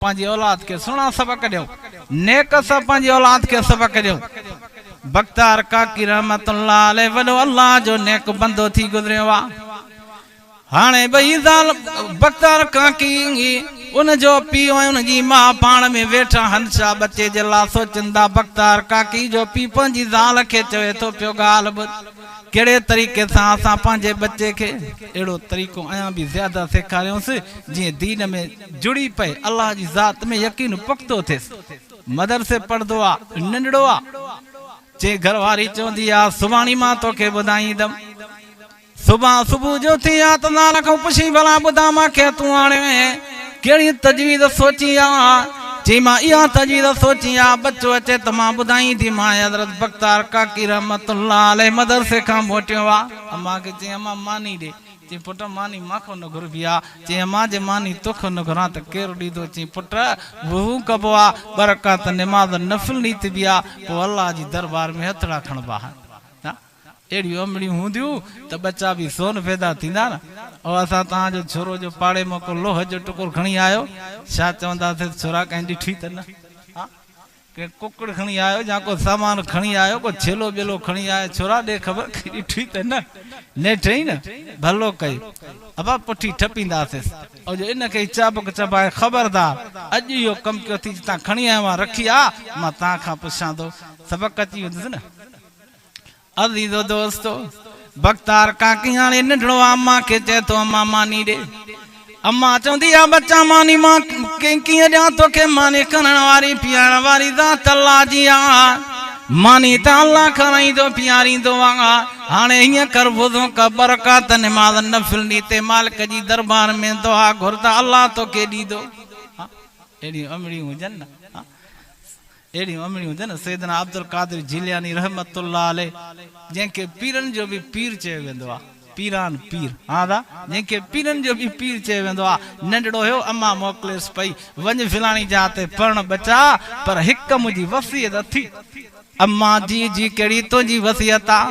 پنهنجي اولاد کي سهڻا سبق ڏيو، نيڪ سان پنهنجي اولاد کي سبق ڏيو. بختيار ڪاڪي رحمة الله عليه وڏو الله جو نيڪ بندو ٿي گذريو آ. هاڻي ٻئي زال بختيار ڪاڪي ان جو پيء ۽ ان جي ماء پاڻ ۾ ويٺا هنشا ٻچي جي لا سوچن ٿا. بختيار ڪاڪي جو پيء پنهنجي زال کي چوي ٿو پيو ڳالهه ٻڌ. ڪهڙي طريقي سان اسان پنهنجي ٻچي کي اهڙو طريقو اڃا به زياده سيکاريونس جيئن دين ۾ جڙي پئي الله جي ذات ۾ يقين پختو ٿيس مدرسي پڙهندو آ ننڍڙو آ چي گهر واري چوندي آ سڀاڻي مان توکي ٻڌائيندم سڀان صبح جو ٿي آ ته زال کان پڇي ڀلا ٻڌا مان کي تون هاڻي ڪهڙي تجويز سوچي آ؟ چي مان اها تجويز سوچي آ، ٻچو اچي ته مان ٻڌائينديمانء. حضرت بختار ڪاڪي رحمة الله عليه مدرسي کان موٽيو آ. امان کي چيائين امان ماني ڏي. چيائين پٽ ماني مان کان نه گهربي آ. چيائين امان جي ماني توکان نه گهران ته ڪير ڏيندو؟ چيائين پٽ وضو ڪبو آ، ٻه رڪعت نماز نفل نيتبي آ، پوء الله جي دربار ۾ هٿڙا کڻبا آهن. اهڙيون امڙيون هونديون ته ٻچا به سون پيدا ٿيندا نه. او اسان توهان جو ڇورو جو پاڙي مان ڪو لوهه جو ٽڪر کڻي آيو، ڇا چونداسين ڇورا ڪنهن ڏٺي ته نه. ها ڪنهن ڪڪڙ کڻي آيو يا ڪو سامان کڻي آيو، ڪو ڇيلو ٻيلو کڻي آيو، ڇورا ڏي خبر ڪنهن ڏٺي ته نه. نيٺ ئي نه ڀلو ڪيو. ابا پٺي ٺپينداسيس. او جو ان کي ئي چابڪ چٻائي خبردار اڄ اهو ڪم ڪيو ٿي جتان کڻي آيو آهيان رکي آ مان توهان کان پڇان ٿو. سبق اچي ويندس نه. عزيزو دوستو! بختار ڪاڪي هاڻي ننڍڙو آ، امان کي چئي ٿو امان ماني ڏي. امان چوندي آ ٻچا ماني مان ڪيئن ڏيان توکي، ماني کارائڻ واري پيارڻ واري ذات الله جي آ، ماني ته الله کارائيندو پياريندو آ، هاڻي هيئن ڪر وضو ڪر ٻه رڪعت نماز نفل ڏي تي مالڪ جي دربار ۾ دعا گهر ته الله توکي ڏيندو. اهڙيون امڙيون هجن نه. اهڙيون امڙيون هجن سيدنا عبدالقادر جيلاني رحمة الله عليه جنهن کي پيرن جو به پير چيو ويندو آ پيران پير ها ادا جنهن کي پيرن جو به پير چيو ويندو آ ننڍڙو هيو امان موڪليس پئي وڃ فلاڻي جاء تي پڙهڻ ٻچا پر هڪ منهنجي وصيت اٿي امان جي جي ڪهڙي تنهنجي وصيت آ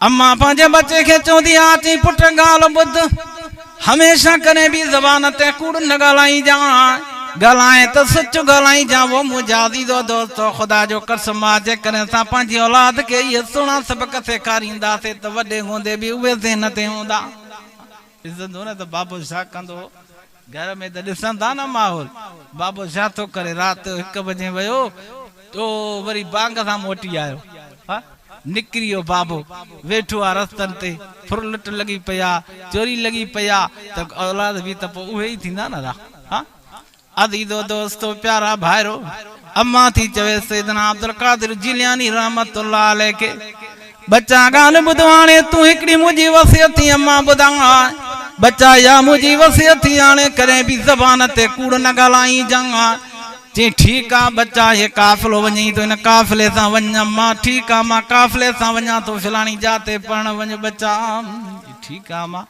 امان پنهنجي ٻچي کي چوندي آ چئي پٽ ڳالهه ٻڌ هميشه ڪڏهن به زبان تي ڪوڙ نه ڳالهائينجان ڳالهائين ته سچ ڳالهائينجان وو منهنجا عزيزو دوستو خدا جو قسم آ جيڪڏهن اسان پنهنجي اولاد کي اهي سهڻا سبق سيکارينداسين ته وڏي هوندي به اهي ذهن تي هوندا. ڏسندو نه ته بابو ڇا ڪندو هو گهر ۾ ته ڏسندا نه ماحول بابو ڇا ٿو ڪري رات جو هڪ بجي ويو تو وري بانگ سان موٽي آيو. ها نڪري ويو بابو ويٺو آ رستن تي ڦر لٽ لڳي پئي آ چوري لڳي پئي آ ته اولاد به ته پوء اهي ئي ٿيندا نه ادا ها عزيزو دوستو پيارا ڀائرو امان ٿي چوي سيدنا عبدالقادر جيلاني رحمت الله عليه کي ٻچا ڳالهه ٻڌ هاڻي تون هڪڙي منهنجي وصيت ٿي امان ٻڌاء ٻچا اها منهنجي وصيت ٿي هاڻي ڪڏهن به زبان تي ڪوڙ نه ڳالهائينجان چيائين، ٺيڪ آ ٻچا، هي قافلو وڃئي ٿو، هن قافلي سان وڃ. اما، ٺيڪ آ، مان قافلي سان وڃان ٿو، فلاڻي جاء تي پڙهڻ وڃ ٻچا. ٺيڪ آ اما.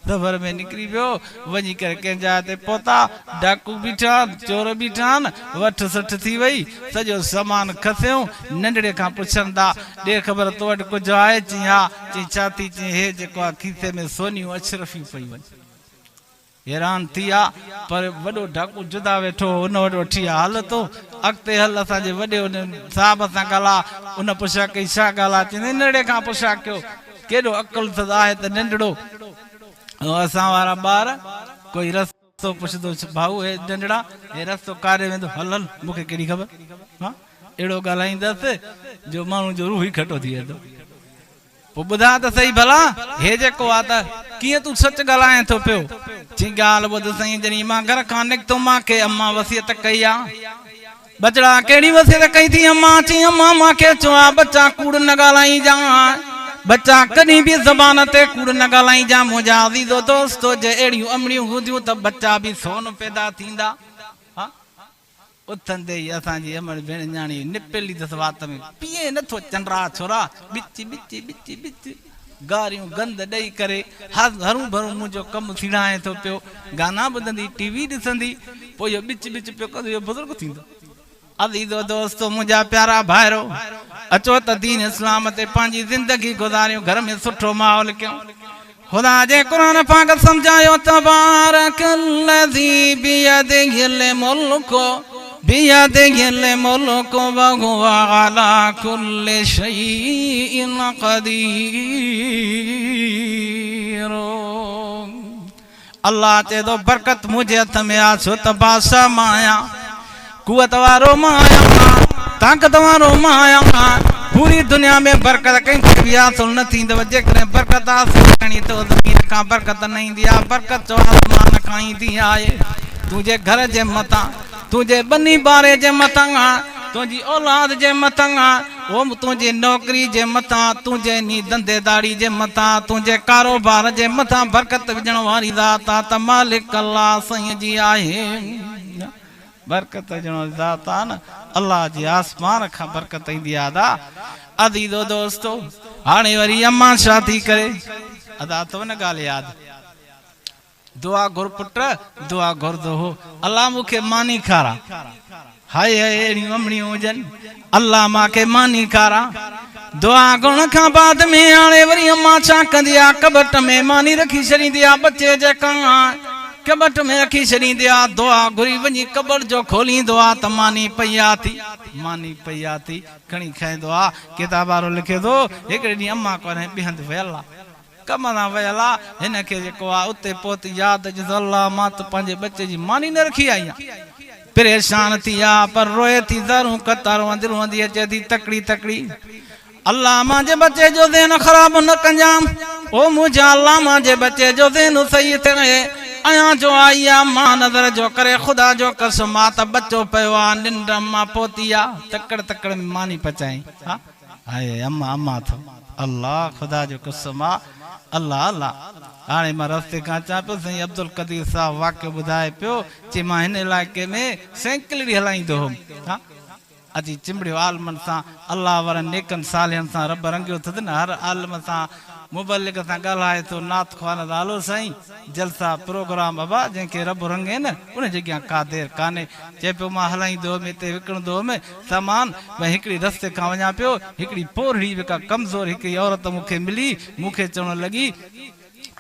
سفر ۾ نڪري ويو، وڃي ڪري ڪنهن جاء تي پهتا، ڊاڪو بيٺا آهن، چور بيٺا آهن، وٺ سٺ ٿي وئي، سڄو سامان کسيائون، ننڍڙي کان پڇن ٿا، ڏي خبر تو وٽ ڪجهه آهي؟ چيائين، ها. چيائين، ڇا ٿي؟ چيائين، هي جيڪو آ کيسي ۾ سونيون اشرفيون پيون آهن. حيران ٿي آ پر وڏو ڊاڪو جدا ويٺو هو ان وٽ وٺي آ هل تون اڳتي هل اسان جي وڏي ان صاحب سان ڳالهاء ان پڇا ڪئي ڇا ڳالهه آ چيائين ننڍڙي کان پڇا ڪيو ڪيڏو عقل اٿس آهي ته ننڍڙو اسان وارا ٻار ڪوئي رستو پڇندو ڀائو هي ننڍڙا هي رستو ڪاڏي ويندو هل هل مون کي ڪهڙي خبر ها اهڙو ڳالهائيندس جو ماڻهو جو روح ئي کٽو ٿي ويندو. پوء ٻڌاء ته سهي ڀلا، هي جيڪو آ ته ڪيئن تون سچ ڳالهائين ٿو پيو؟ چيائين، ڳالهه ٻڌ سائين، جڏهن مان گهر کان نڪتو مان کي امان وصيت ڪئي آ. ٻچڙا ڪهڙي وصيت ڪئي ٿي امان؟ چيائين، امان مان کي چيو آ ٻچا ڪوڙ نه ڳالهائينجان، ٻچا ڪڏهن به زبان تي ڪوڙ نه ڳالهائينجان، منهنجا عزيزو دوستو جي اهڙيون امڙيون هونديون ته ٻچا به سون پيدا ٿيندا. ها. اٿندي ئي اسان جي امڙ ڀيڻ نياڻي نپيلي اٿس وات ۾، پيئين نٿو چنڊرا ڇورا، ٻچ ٻچ ٻچ ٻچ گاريون گند ڏئي ڪري هرون ڀرون منهنجو ڪم سيڙائين ٿو پيو، گانا ٻڌندي، ٽي وي ڏسندي، پوء اهو ٻچ ٻچ پيو ڪندو اهو بزرگ ٿيندو. عزيزو دوستو منهنجا پيارا ڀائرو اچو ته دين اسلام تي پنهنجي زندگي گذاريون گهر ۾ سٺو ماحول ڪيون. خدا جي قرآن پاڪ سمجهايو تبارڪ الذي بيده الملڪ بيده الملڪ وهو علي ڪل شيء قدير. الله چئي ٿو برڪت منهنجي هٿ ۾ آ ڇو ته بادشاهه مان آهيان، قوت وارو مان آهيان، طاقت وارو مان آهيان، پوري دنيا ۾ برڪت ڪنهن کي به حاصل نه ٿيندو، جيڪڏهن برڪت حاصل ڪرڻي اٿو زمين کان برڪت نه ايندي آ، برڪت جو آسمان کان ايندي آهي، تنهنجي گهر جي مٿان، تنهنجي ٻني ٻاري جي مٿان، تنهنجي اولاد جي مٿان، او تنهنجي نوڪري جي مٿان، تنهنجي انهي ڌنڌي ڌاڙي جي مٿان، تنهنجي ڪاروبار جي مٿان برڪت وجهڻ واري ذات آ ته مالڪ الله سائين جي آهي. برڪت وجهڻ واري ذات آ نه الله جي آسمان کان برڪت ايندي آ ادا. عزيزو دوستو هاڻي وري امان ڇا ٿي ڪري؟ ادا اٿو نه ڳالهه ياد؟ دعا گهر پٽ دعا گهرندو هو الله مون کي ماني کارا هائي هائي اهڙيون امڙيون هجن الله مان کي ماني کارا دعا گهرڻ کان بعد ۾ هاڻي وري امان ڇا ڪندي آ ڪٻٽ ۾ ماني رکي ڇڏيندي آ ٻچي جي ڪان ڪٻٽ ۾ رکي ڇڏيندي آ دعا گهري وڃي ڪٻٽ جو کوليندو آ ته ماني پئي آ ٿي ماني پئي آ ٿي کڻي کائيندو آ ڪتاب وارو لکي ٿو هڪڙي ڏينهن امان ڪونهي ٻي هنڌ ويل آ ڪم سان ويل آ، هن کي جيڪو آ اتي پهتي ياد اچيس الله مان ته پنهنجي ٻچي جي ماني نه رکي آئي آهيان. پريشان ٿي آ پر روئي ٿي زارون قطارون روئندي روئندي اچي ٿي تڪڙي تڪڙي الله مانجي ٻچي جو ذهن خراب نه ڪجان او منهنجا الله مانجي ٻچي جو ذهن صحيح ٿئي ايان جو آئي آ مان نظر جو ڪري خدا جو قسم آ ته ٻچو پيو آ ننڊ مان پهتي آ تڪڙ تڪڙ ۾ ماني پچائين ها. هائي اما اما ٿو الله خدا جو قسم آ الله الله هاڻي مان رستي کان اچان پيو سائين عبدالقدير صاحب واقعو ٻڌائي پيو چي مان هن علائقي ۾ سينڪلڙي هلائيندو هوم ها اچي چنبڙيو عالمن سان الله وارن نيڪن صالحن سان رب رنگيو اٿس نه هر عالم سان مبلغ سان ڳالهائي ٿو نعت خوان سان هلو سائين جلسا پروگرام ابا جنهن کي رب رنگي نه ان جي اڳيان ڪا دير ڪانهي چئي پيو مان هلائيندو هوم هتي وڪڻندو هوم سامان، مان هڪڙي رستي کان وڃان پيو، هڪڙي پوڙهڙي به ڪا ڪمزور هڪڙي عورت مون کي ملي، مون کي چوڻ لڳي،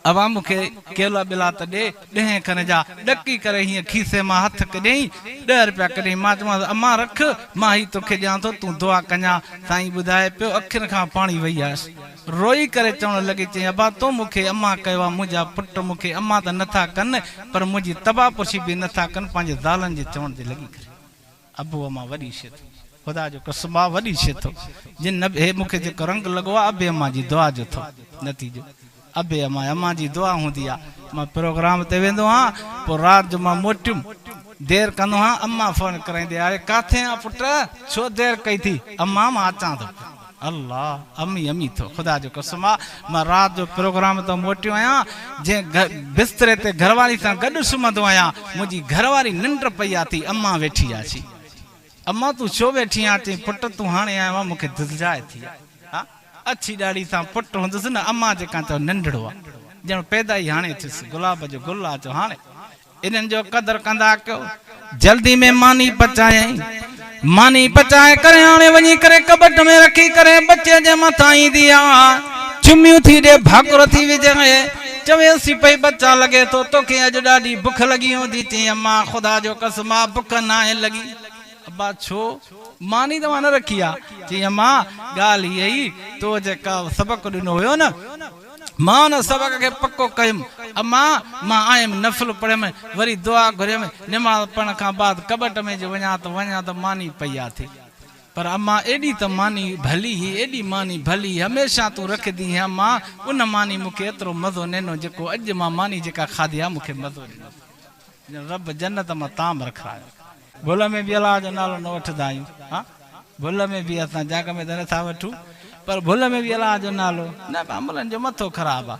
ابا مون کي ڪيلا ٻيلا ته ڏي، ڏهين کن جا، ڏڪي ڪري هيئن کيسي مان هٿ ڪڍيائين، ڏهه رپيا ڪڍيائين، مان چيومانس، امان رک، مان هي توکي ڏيان ٿو، تون دعا ڪجان، سائين ٻڌائي پيو، اکين کان پاڻي وهي آيس. روئي ڪري چوڻ لڳي، چيائين، ابا تو مون کي امان ڪيو آ، منهنجا پٽ مون کي امان ته نٿا ڪن، پر منهنجي تباهه پرسي به نٿا ڪن، پنهنجي زالن جي چوڻ تي لڳي ڪري. ابو امان وڏي شيء ٿو. خدا جو قسم آ وڏي شيء ٿو. جن نه هي مون کي جيڪو رنگ لڳو آ ابي امان جي دعا جو ٿو نتيجو. ابي امان امان جي دعا هوندي آ. مان پروگرام تي ويندو هان پوء رات جو مان موٽيم دير ڪندو هان امان فون ڪرائيندي آري ڪاٿي آن پٽ ڇو دير ڪئي ٿي امان مان اچان ٿو پيو. الله امي امي ٿو خدا جو قسم آ مان رات جو پروگرام تان موٽيو آهيان جنهن بستري تي گهرواري سان گڏ سمهندو آهيان منهنجي گهرواري ننڊ پئي آ ٿي امان ويٺي آ چي امان تون ڇو ويٺي آن چئين پٽ تون هاڻي آيو آن مونکي دلجاء ٿي آ ها اڇي ڏاڙهي سان پٽ هوندس نه امان جيڪا چئو ننڍڙو آ ڄڻ پيدا ئي هاڻي ٿيس گلاب جو گل آ چئو هاڻي انهن جو قدر ڪندا ڪيو. جلدي ۾ ماني پچايائين. ماني پچائي ڪري آڻي وڃي ڪري ڪٻٽ ۾ رکي ڪري ٻچي جي مٿان ايندي آ. چميون ٿي ڏي ڀاڪر ٿي وجهي. چويس ٿي پئي ٻچا لڳي ٿو توکي اڄ ڏاڍي بک لڳي هوندي. چيائين امان خدا جو قسم آ بک ناهي لڳي. ابا ڇو؟ ماني ته مان نه رکي آ. چيائين امان ڳالهه هيء ئي تو جيڪا سبق ڏنو هيو نه. مان ان سبق کي پڪو ڪيم. امان، مان آيم، نفل پڙهيم، وري دعا گهريم، نماز پڙهڻ کان بعد ڪٻٽ ۾ جو وڃان ته وڃان ته ماني پئي آ ٿي. پر امان ايڏي ته ماني ڀلي هئي، ايڏي ماني ڀلي هئي، هميشه تون رکندي هئين امان، ان ماني مون کي ايترو مزو نه ڏنو جيڪو اڄ مان ماني جيڪا کاڌي آ مون کي مزو ڏنو. ڄڻ رب جنت مان طعام رکرايو. ڀل ۾ به الله جو نالو نه وٺندا آهيون. ها ڀل ۾ به اسان جاڳ ۾ ته نٿا وٺون پر ڀل ۾ به الله جو نالو نه ڀا ملن جو مٿو خراب آ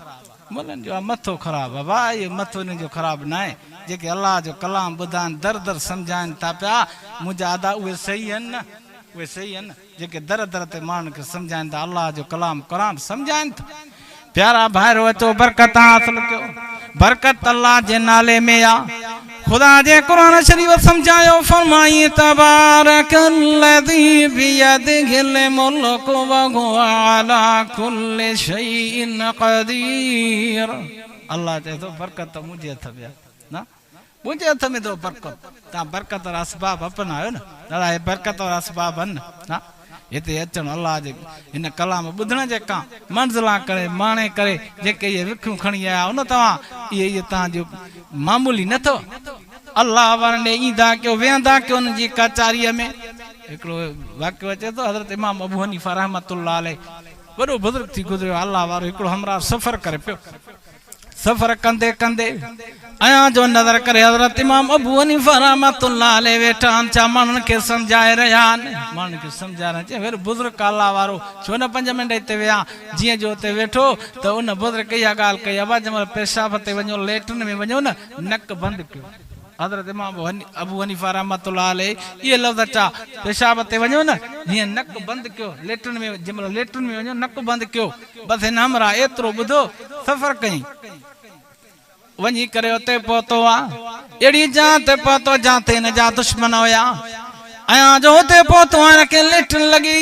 ملن جو آ مٿو خراب آ ڀا اهو مٿو انهن جو خراب ناهي جيڪي الله جو ڪلام ٻڌائن در در سمجهائن ٿا پيا منهنجا ادا اهي صحيح آهن نه اهي صحيح آهن نه جيڪي در در تي ماڻهن کي سمجهائن ٿا الله جو ڪلام قرآن سمجهائن ٿا پيارا ڀائرو اچو برڪت حاصل ڪيو برڪت الله جي نالي ۾ آ. خدا جي قرآن شريف سمجهايو فرمائي تبارڪ الذي بيده الملڪ وهو علي ڪل شيء قدير الله چئي ٿو برڪت ته منهنجي هٿ ۾ آهي نه منهنجي هٿ ۾ اٿو برڪت توهان برڪت وارا اسباب اپنايو نه دادا هي برڪت وارا اسباب آهن نه هتي اچڻ الله جي هن ڪلام ٻڌڻ جي ڪا منزلان ڪري ماڻي ڪري جيڪي اهي وکيون کڻي آيا آهيو نه توهان اهي اهي توهان جو معمولي نه اٿو الله وارن ڏي ايندا ڪيو ويهندا ڪيو انهن جي ڪچاريء ۾ هڪڙو واقعو اچي ٿو حضرت امام ابو حنيفه رحمة الله عليه وڏو بزرگ ٿي گذريو الله وارو هڪڙو همراهه سفر ڪري پيو سفر ڪندي ڪندي ايان جو نظر ڪري حضرت امام ابو حنيفه رحمة الله عليه ويٺا آهن ڇا ماڻهن کي سمجهائي رهيا آهن ماڻهن کي سمجهائي رهيا چي ور بزرگ الله وارو ڇو نه پنج منٽ هتي ويهان جيئن جو اتي ويٺو ته ان بزرگ اها ڳالهه ڪئي ابا جنهن مهل پيشاب تي وڃو ليٽرين ۾ وڃو نه نڪ بند ڪيو حضرت امام ابو حنيفه رحمة الله عليه اهي لفظ چا پيشاب تي وڃو نه هيئن نڪ بند ڪيو ليٽرين ۾ جنهن مهل ليٽرين ۾ وڃو نڪ بند ڪيو بس هن همراهه ايترو ٻڌو، سفر ڪيائين. وڃي ڪري اتي پهتو آ. اهڙي جاء تي پهتو جاتي هن جا دشمن هيا. ايان جو اتي پهتو آ هن کي ليٽرين لڳي.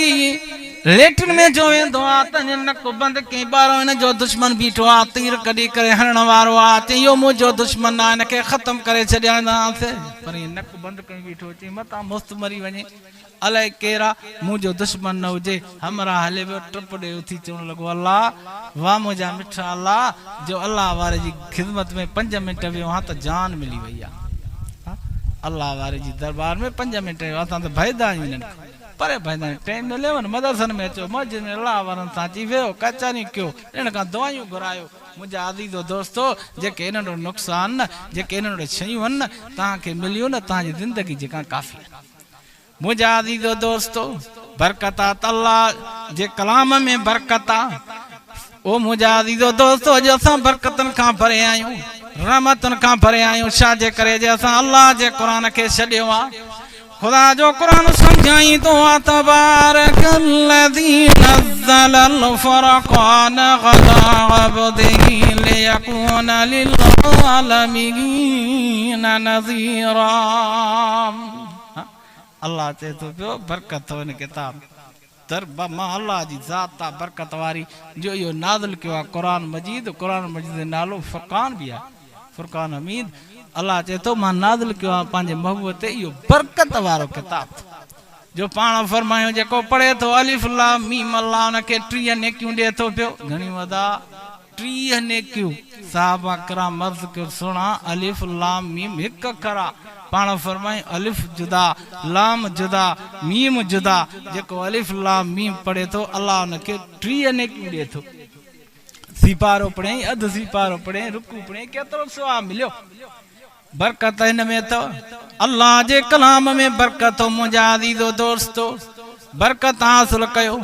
ليٽرين ۾ جو ويندو آ ته هن نڪ بند ڪيائين. ٻاهران هن جو دشمن بيٺو آ. تير ڪڍي ڪري هڻڻ وارو آ. چيائين اهو منهنجو دشمن آ هن کي ختم ڪري ڇڏيندانس. پر هي نڪ بند ڪيون بيٺو. چيائين متان مست مري وڃي. الائي ڪير آ، منهنجو دشمن نه هجي. همراهه هلي ويو، ٽپ ڏئي اٿي چوڻ لڳو، الله! واه منهنجا مٺا الله! جو الله واري جي خدمت ۾ پنج منٽ ويو هان ته جان ملي وئي آ. الله واري جي درٻار ۾ پنج منٽ ويو اسان ته ڀئيندا آهيون انهن کان. پري ڀئيندا آهيون. ٽيم مليو نه مدرسن ۾ اچو، مسجد ۾ الله وارن سان اچي ويهو، ڪچهريون ڪيو، انهن کان دعايون گهرايو. منهنجا عزيزو دوستو! جيڪي انهن وٽ نقصان نه، جيڪي انهن وٽ شيون آهن نه، توهان کي مليون نه، توهان جي زندگي جي ڪاڻ ڪافي آهن. منهنجا عزيزو دوستو! برڪت آ ته الله جي ڪلام ۾ برڪت آ. او منهنجا عزيزو دوستو! اڄ اسان برڪتن کان پري آهيون، رحمتن کان پري آهيون، ڇا جي ڪري جي اسان الله جي قرآن کي ڇڏيو آ. خدا جو قرآن سمجهائيندو آ، تبارڪ الذي نزل الفرقان علي عبده ليڪون للعالمين نذيرا. الله چئي ٿو پيو برڪت اٿو هن ڪتاب در مان الله جي ذات آ برڪت واري جو اهو نازل ڪيو آ قرآن مجيد قرآن مجيد جو نالو فرقان به آهي فرقان حميد الله چئي ٿو مان نازل ڪيو آ پنهنجي محبوب تي اهو برڪت وارو ڪتاب جو پاڻ فرمايو جيڪو پڙهي ٿو الف لام ميم الله ان کي 30 نيڪيون ڏئي ٿو پيو گهڻيون ادا 30 نيڪيون، صحابه ڪرام عرض ڪيو، سهڻا الف لام ميم هڪ اکر آ، پاڻ فرمايائين الف جدا، لام جدا، ميم جدا، جيڪو الف لام ميم پڙهي ٿو الله ان کي 30 نيڪيون ڏئي ٿو. سيپارو پڙهيائين، اڌ سيپارو پڙهيائين، رڪوع پڙهيائين، ڪيترو ثواب مليو. برڪت هن ۾ اٿو. الله جي ڪلام ۾ برڪت اٿو منهنجا عزيزو دوستو برڪت حاصل ڪيو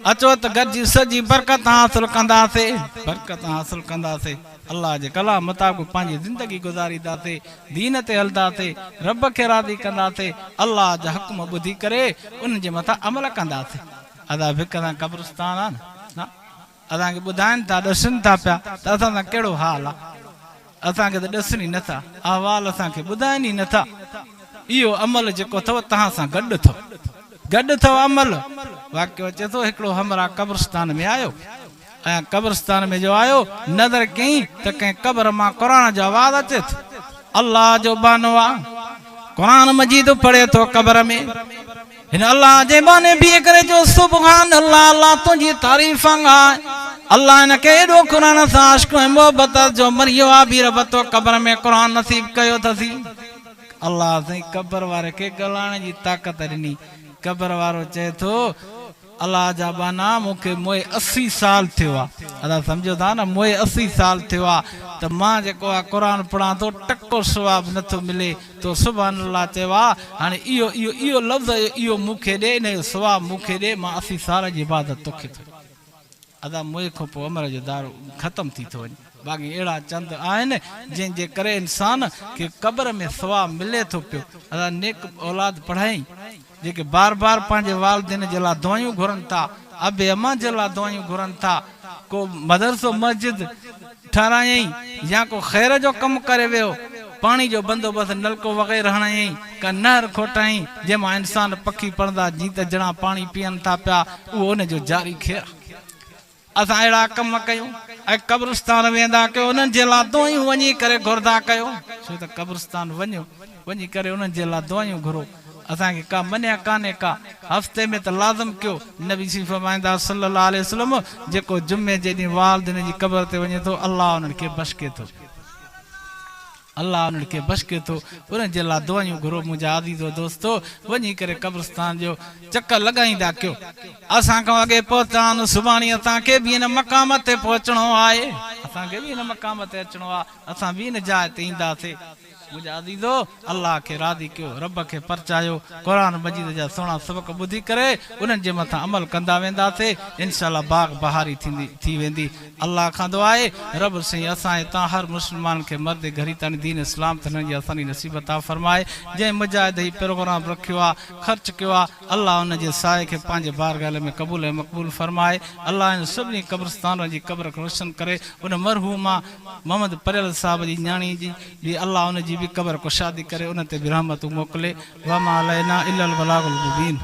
اچو ته گڏجي سڄي برڪت حاصل ڪنداسي برڪت حاصل ڪنداسي الله جي ڪلام مطابق پنهنجي زندگي گذارينداسي دين تي هلنداسي رب کي راضي ڪنداسي الله جا حڪم ٻڌي ڪري انهن جي مٿان عمل ڪنداسي ادا ڀڪ سان قبرستان آ نه اسان کي ٻڌائن ٿا، ڏسن ٿا پيا ته اسان سان ڪهڙو حال آ. اسان کي ته ڏسن ئي نٿا، احوال اسان کي ٻڌائن ئي نٿا. اهو عمل جيڪو اٿو توهان سان گڏ اٿو. گڏ اٿو عمل. واقعو اچي ٿو، هڪڙو همراهه قبرستان ۾ آيو ۽ قبرستان ۾ جو آيو، نظر ڪيائين ته ڪنهن قبر مان قرآن جو آواز اچي ٿو. الله جو ٻانهو آ، قرآن مجيد پڙهي ٿو قبر ۾. هن الله جي ٻانهي بيهي ڪري چيو، سبحان الله، الله تنهنجي تعريف آهي. الله هن کي ايڏو قرآن سان عشق ۽ محبت اٿس جو مري ويو آ به رب تو قبر ۾ قرآن نصيب ڪيو اٿسي. الله سائين قبر واري کي ڳالهائڻ جي طاقت ڏني. قبر وارو چئي ٿو، الله جا ٻانها مون کي موئي 80 سال ٿيو آ. ادا سمجهو ٿا نه موئي 80 سال ٿيو آ ته مان جيڪو آ قرآن پڙهان ٿو ٽڪو ثواب نٿو ملي. تو سبحان الله چيو آ، هاڻي اهو اهو اهو لفظ اهو مون کي ڏي، انهيء جو ثواب مون کي ڏي، مان 80 سال جي عبادت توکي ٿو ڏيان. ادا موئي کان پوء عمر جو دارو ختم ٿي ٿو وڃي. باقي اهڙا چند آهن، جنهن جي ڪري انسان کي قبر ۾ ثواب ملي ٿو پيو. ادا نيڪ اولاد پڙهائين، جيڪي بار بار پنهنجي والدين جي لاء دعايون گهرن ٿا، ابي امان جي لاء دعايون گهرن ٿا، ڪو مدرسو مسجد ٺهرايائين يا ڪو خير جو ڪم ڪري ويو. پاڻي جو بندوبست نلڪو وغيره هڻايائين، ڪا نهر کوٽايائين، جنهن مان انسان، پکي پرندا، جيت جڻا پاڻي پيئن ٿا پيا، اهو ان جو جاري خير آهي. اسان اهڙا ڪم ڪيون ۽ قبرستان ويندا ڪيو انهن جي لاء دعائون وڃي ڪري گهرندا ڪيو، ڇو ته قبرستان وڃو وڃي ڪري انهن جي لاء دعائون گهرو اسان کي ڪا منع ڪانهي ڪا هفتي ۾ ته لازم ڪيو نبي سين فرمائيندا صلي الله عليه وسلم جيڪو جمعي جي ڏينهن والدين جي قبر تي وڃي ٿو الله انهن کي بشڪي ٿو. الله انهن کي بخشي ٿو، انهن جي لاء دعايون گهرو منهنجا عزيزو دوستو وڃي ڪري قبرستان جو چڪر لڳائيندا ڪيو. اسان کان اڳي پهتا آهن، سڀاڻي اسان کي به ان مقام تي پهچڻو آهي، اسان کي به ان مقام تي اچڻو آهي، اسان به ان جاء تي اينداسين. منهنجا عزيزو الله کي راضي ڪيو، رب کي پرچايو، قرآن مجيد جا سهڻا سبق ٻڌي ڪري انهن جي مٿان عمل ڪندا وينداسين، انشاء الله باغ بهاري ٿيندي ٿي ويندي. الله کان دعا آهي رب سائين اسان ۽ توهان هر مسلمان کي مرد گهري تاڻي دين اسلام تي هلڻ جي آساني نصيب عطا فرمائي جنهن مجاهد هي پروگرام رکيو آ خرچ ڪيو آ الله ان جي سائي کي پنهنجي بارگاهه ۾ قبول ۽ مقبول فرمائي الله هن سڀني قبرستانن جي قبر کي روشن ڪري ان مرحومه محمد پريل صاحب جي نياڻي جي به الله ان جي به قبر ڪشادي ڪري ان تي به رحمتون موڪلي وما علينا الا البلاغ المبين.